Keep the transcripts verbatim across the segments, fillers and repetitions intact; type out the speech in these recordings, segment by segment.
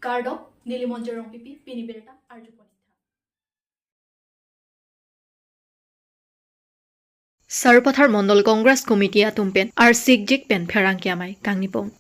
Kardom, neli Monjir Rongpipi, pini birta arjupon-ik tha. Sarupathar Mondol Congress Committee atum pen arsikjik pen pherangke amei kangnipon.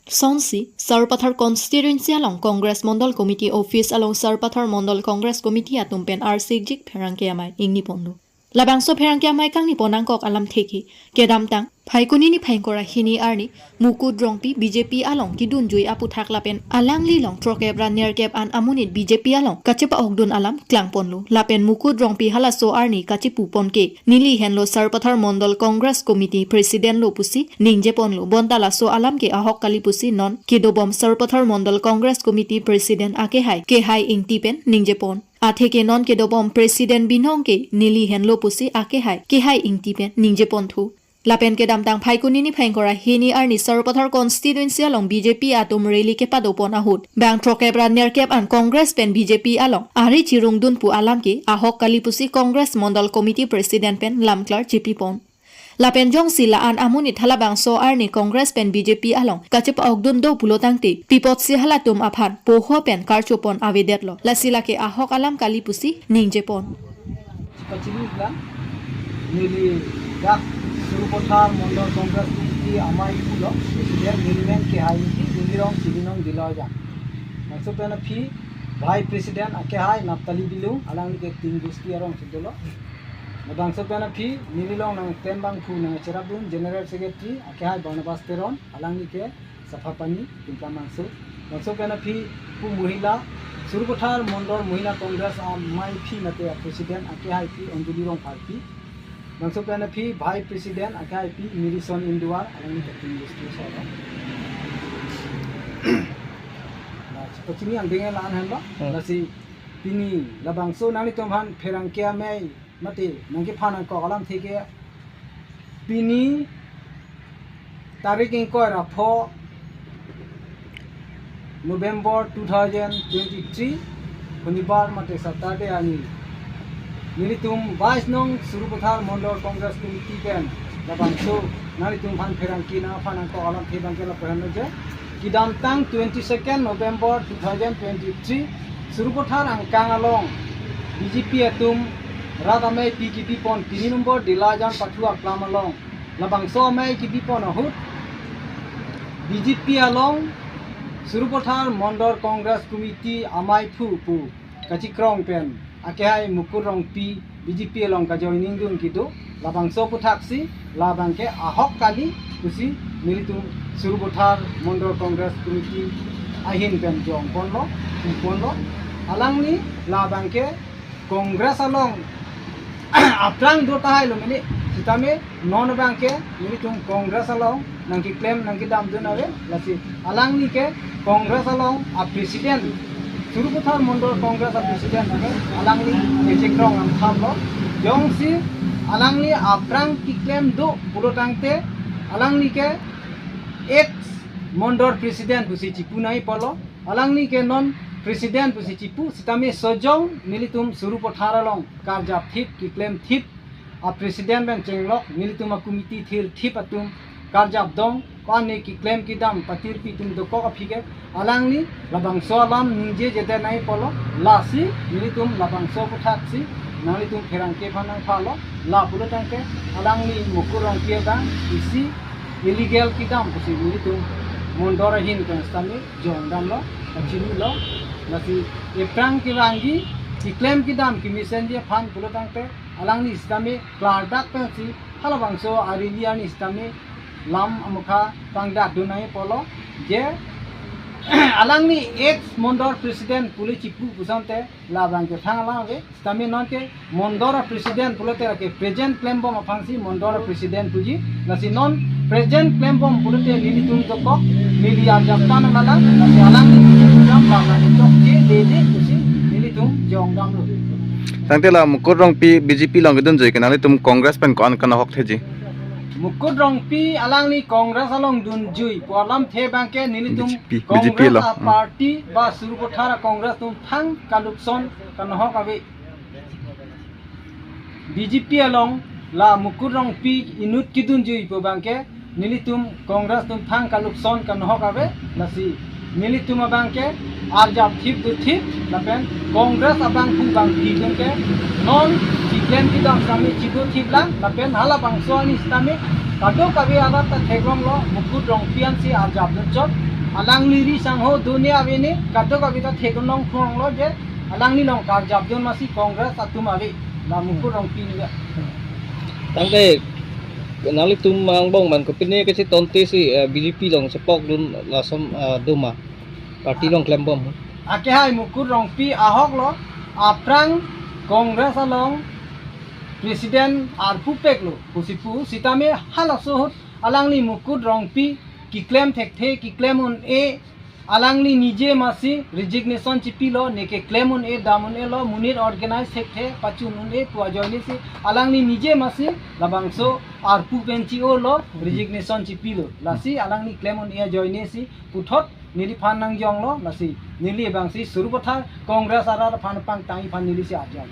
Sonsi, Sarupathar Constituency along Congress Mondol Committee Office along Sarupathar Mondol Congress Committee atum pen arsikjik pherangke amei ingniponlo. Labangso pherangke amei kangnipon nangkok alamthe ke, kedamtang Phaikuni niphai ingkoi ra hini arni Mukut Rongpi B J P along kedunjui aputhak lapen alanglilong throkkep ra nerkep an amonit B J P along kachepa-okdun alam klangponlo. Lapen Mukut Rongpi halaso arni kachepupon ke, neli henlo Sarupathar Mondol Congress Committee President lo pusi ningjeponlo. Bonta laso alam ke ahok kali pusi non kedobom Sarupathar Mondol Congress Committee President akehai Kehai Ingti pen ningjepon. Atheke non kedobom President binong ke neli henlo pusi akehai Kehai Ingti pen ningjeponthu. Lapen kedamtang Phaikuni niphai ingkoi ra hini arni Sarupathar Constituency along B J P atum rally kepadopon ahut, bang throkkep ra nerkep an Congress pen B J P along ari chirungdun pu alam ke ahok kali pusi Congress Mondol Committee President pen lamklar chepipon. Lapen jongsi la-an amonit halabangso arni Congress pen B J P along kachepa-okdun do pulo tangte, pi apotsi halatum aphan poho pen karchopon avedetlo. Lasi lake ahok alam kali pusi ningjepon. Pachini lang, neli dak Sarupathar Mondol Congress Committee amei pulo, President neli men Kehai Ingti, neli rong Sirinong Diloi jang. Laso pen aphi Vice President akehai Naphtali Bilung, alangli ke Tin Gusti arongsi dolo. Labangso pen aphi, neli along nangklem abangphu nangcherapdun General Secretary akehai Barnabas Teron, alangli ke Sapha Pani, Tingkam Mangso. Labangso pen aphi pu Mohila, Sarupathar Mondol Mohila Congress ameiphu mate President akehaiphu Anjali Rongpharpi. Labangso pen aphi Vice President akehaiphu Mirison Induar, alangli ke Tin Gusti solo. Nah, pachini angdeng la-an henlo. Hmm. Lasi pini labangso nanglitum aphan pherangke amei mate nangkephan nangkok alamthe ke, pini tarik ingkoi ra pho November two thousand twenty-three, Shonibar mate Saturday arni, nelitum bais nong Sarupathar Mondol Congress Committee pen labangso nanglitum aphan pherangke nangphan nangkok alamthe abangke lapu henlo je, kedamtang twenty-second November two thousand twenty-three, Sarupathar angkang along B J P atum rat ameipi kebipon tini number Dilajan Pathu aklam along labangso amei kebipon ahut, B J P along Sarupathar Mondol Congress Committee ameiphu pu kachikrong pen akehai Mukut Rongpi B J P along kajoining dun kedo, labangso aphuthaksi labangke ahok kali pusi nelitum Sarupathar Mondol Congress Committee ahin pen jongponlo, puponlo. Alangli labangke Congress along aphrang do tahai lo mene, sitame non abangke nelitum Congress along nangkeklem nangkedamdun ave, lasi alangli ke Congress along a-president, Sarupathar Mondol Congress a-president ave, alangli kechikrong nangthanlo. Jongsi alangli aphrang keklem do pulo tangte, alangli ke ex Mondol president pusi chipu nangji apotlo, alangli ke non president pusi chipu, sitame sojong nelitum Sarupathar along karjap thip, keklem thip, a-president pen chenglok, nelitum a-committee thirthip atum karjap dong, ko-an ne keklem kedam patirpi atum dokok aphi ke, alangli labangso alam ningjejedet nangji apotlo, lasi nelitum labangso aphuthaksi nanglitum pherangke aphan nangphanlo, lapulo tangte alangli Mukut Rongpi abang isi illegal kedam pusi nelitum Mondol ahin pen sitame jongdamlo, kachinulo, lasi ephrang kevangji, keklem kedam kemesenji aphan pulo tangte alangli sitame klardak pensi halabangso a-rally arni sitame lam amukha pangdakdun nangji apotlo, je alangli ex Mondol president pule chipu pu asonte labangke thang alam ave, sitame nonke Mondol a-president pulote ke present klembom aphansi Mondol a-president puji, lasi non present klembom pulote nelitum dokok, neli arjap tan alam, lasi alangli jam bang nangchokche dede pusi nelitum jongdamlo. Tangte la Mukut Rongpi B J P along kedunjui ke nanglitum Congress pen ko-an kanahok theji? Mukut Rongpi alangli Congress along dunjui pu alamthe abangke nelitum B J P, Congress B J P along, a-party ba Sarupathar a-Congress atum thang kalupson kanahok ave. B J P along la Mukut Rongpi inut kedunjui pu abangke nelitum Congress atum thang kalupson kanahok ave, lasi nelitum abangke arjap thip do thip, lapen Congress abangphu bangphi atum ke non chiklem kedam sitame chido thip lang, lapen halabangso arni sitame kadokave arat ta theklonglo, Mukut Rongpi ansi arjap dun chot, alangli ri sangho done avene, kadokave ta theklong thonglo je, alangli along karjap dun masi Congress atum ave, la Mukut Rongpi ni ga. Tangte nanglitum angbong man kopine kachetonte si, eh, B J P along chepok dun lason, eh, doma. Party along klembom. Akehai Mukut Rongpi ahok lo, aphrang Congress along President arpu pek lo, pusi pu, sitame halaso ahut alangli Mukut Rongpi keklem thekthe, keklem un-e, alangli nije masi resignation chipilo, ne keklem un-e, dam un-elo, monit organize thekthe, pachun un-e pu ajoine si, alangli nije masi labangso arpu pen chi-o lo, resignation chipilo. Lasi alangli klem un-e ajoine si, puthot neliphan nangjonglo, lasi neli abangsi Sarupathar Congress arat aphan pangtang iphan neli si arjap.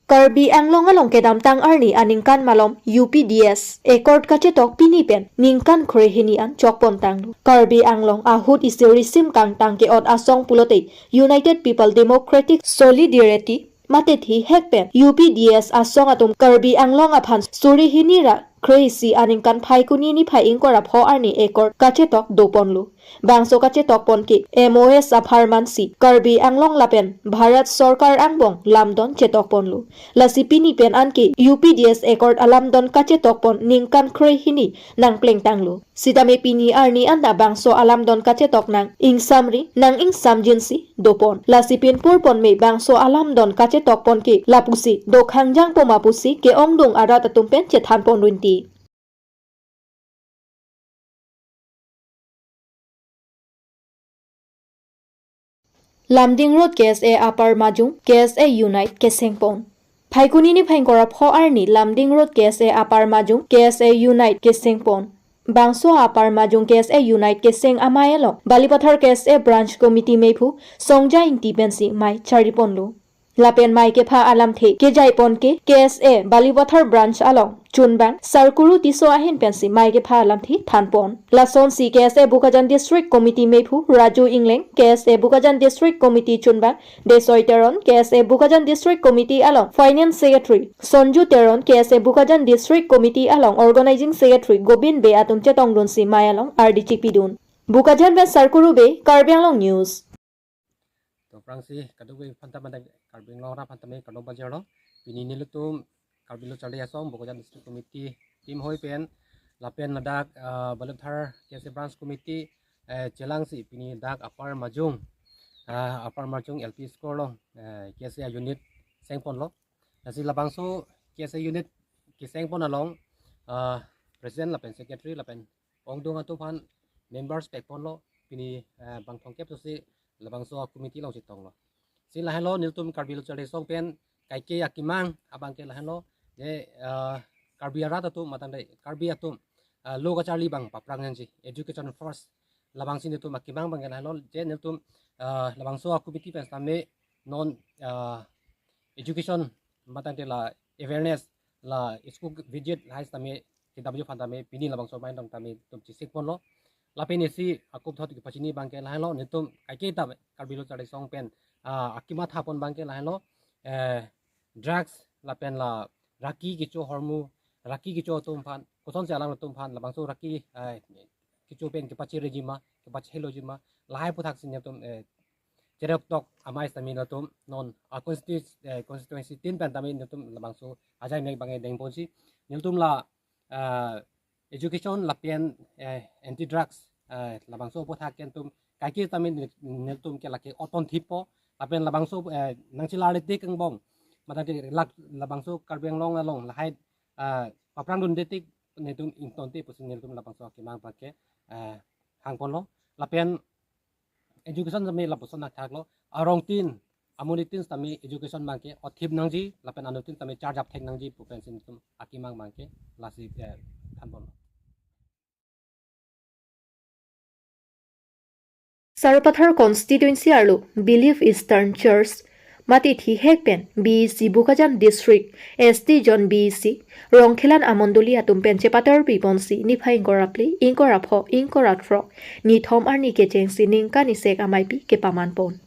Karbi Anglong along kedamtang arni aningkan malom U P D S accord kachetok pini pen ningkan kre hini an chokpon tanglo. Karbi Anglong ahut isi risim kangtang ke-ot asong pulote United People Democratic Solidarity mate thihek pen U P D S asong atum Karbi Anglong aphan suri hini ra kre isi aningkan Phaikuni niphai ingkoi ra pho arni accord kachetok doponlo. Bangso kachetokpon ke M O S apharman si Karbi Anglong lapen Bharat Sorkar angbong lamdon chetokponlo. Lasi pini pen anke U P D S accord alamdon kachetokpon ningkan kre hini nangplengtanglo. Sitame pini arni anta bangso alamdon kachetok nang ingsamri, nang ingsamjinsi dopon. Lasi pinpur ponme bangso alamdon kachetokpon ke lapusi dokhangjang poma pusi ke-ongdung arat atum pen chethanpon runti. Lumding Road K S A Upper Majung, K S A Unite kesengpon. Phaikuni niphai ingkoi ra pho arni Lumding Road K S A Upper Majung, K S A Unite kesengpon. Bangso Upper Majung K S A Unite keseng amei along Balipathar K S A Branch Committee mephu Songja Ingti pensi mei chariponlo. Lapen mei kepha alamthe kejaipon ke K S A Balipathar Branch along chunbang Sarkuru Tisso ahin pensi mei kepha alamthe thanpon. Lasonsi K S A Bokajan District Committee mephu Raju Ingleng, K S A Bokajan District Committee chunbang Desoi Teron, K S A Bokajan District Committee along Finance Secretary Sonju Teron, K S A Bokajan District Committee along Organizing Secretary Gobind Bey atum chetongdunsi mei along ardi chipidun. Bokajan pen Sarkuru Bey, Karbi Anglong News. To aphrangsi kadokave aphanta mate Karbi Anglong arat aphanta me kardom pajirlo. Pini nelitum Karbi Lo Charli Asong Bokajan District Committee team hoi pen lapen ladak, ah, Balipathar K S A Branch Committee, eh, chelangsi pini dak Upper Majung, ah, Upper Majung L P School along, eh, K S A unit sengponlo. Lasi labangso K S A unit kesengpon along, ah, President lapen Secretary lapen ongdung atum aphan members pekponlo, pini, eh, bang thomkep pusi labangso committee along chetonglo. Si lahenlo nelitum Karbi Lo Charli Asong pen kaike akemang abang ke lahenlo, je, eh, Karbi arat atum matang dei, Karbi atum, eh, lo kacharli abang paphrang nangji, education first. Labangsi nelitum akemang abang ke lahenlo, je nelitum, eh, labangso committee pen sitame non, eh, education matang te la awareness, la school visit lahai sitame kedamji aphan tame pini labangso mei along tame nelitum chesengponlo. Lapen isi akop thot kepachini abang ke lahenlo, nelitum kaike ta Karbi Lo Charli Asong pen, ah, akemathapon abang ke lahenlo, eh, drugs lapen la raki kecho ahormu, raki kecho atum aphan, kosonsi alangtum aphan labangso raki, eh, kecho pen kepacherejima, kepachehelojima, lahai aphuthaksi nelitum, eh, cherap tok amei sitame nelitum non, ah, constitu-, eh, constituency tin pen tame nelitum labangso ajai mek abang dengponsi nelitum la, ah, education lapen, eh, anti drugs, eh, labangso aputhak ke nelitum kaike tame nel-, nelitum ke lake oton thippo, lapen labangso, eh, nangchelarle tik angbong matang te lak labangso Karbi Anglong along lahai, ah, paphrang dunde tik nelitum ingtonte pusi nelitum labangso akemang abang ke, eh, hangponlo. Lapen education tame lapuson athaklo, arong tin, amonit tin tame education abang ke othip nangji, lapen anut tin tame charjap thek nangji pu pensi nelitum akemang abang ke lasi, eh, thanponlo. Sarupathar constituency arlo Believe Eastern Church Mate thihek pen B E C Bokajan District S T John B E C Rongkhelan amondoli atum pen chepatar piponsi niphai ingkoi ra phli, ingkoi ra pho, ingkoi ra throk nithom arni kechengsi ningkan isek ameipi kepaman pon.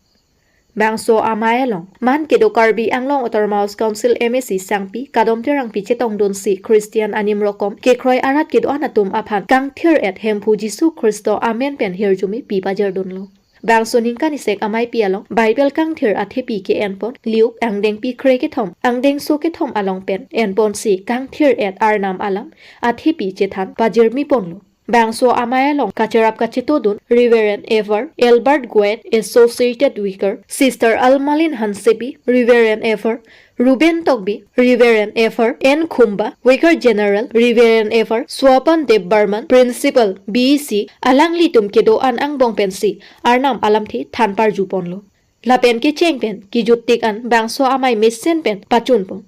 Bangso amei along man kedo Karbi Anglong Autonomous Council M A C sangpi Kadom Terangpi chetongdunsi Christian anim rokom kekroi arat kedo-an atum aphan kangthir-et Hemphu Jisu Khristo amen pen hirjume pi pajirdunlo. Bangso ningkan isek ameipi along Bible kangthir athepi ke-enpon Luke angdengpi kre kethom angdengso kethom along pen enponsi kangthir-et Arnam alam athepi chethan pajirmi ponlo. Bangso amei along kacherap kachetodun Reverend Ever Albert Guet, Associated Vicar, Sister Almalin Hansepi, Reverend Ever Ruben Tokbi, Reverend Ever N Khumba, Vicar General, Reverend Ever Swapan Dev Barman, Principal B E C, alanglitum kedo-an angbong pensi Arnam alamthe than parju ponlo. Lapen kecheng pen kejut tik an bangso amei mesen pen pachun pon.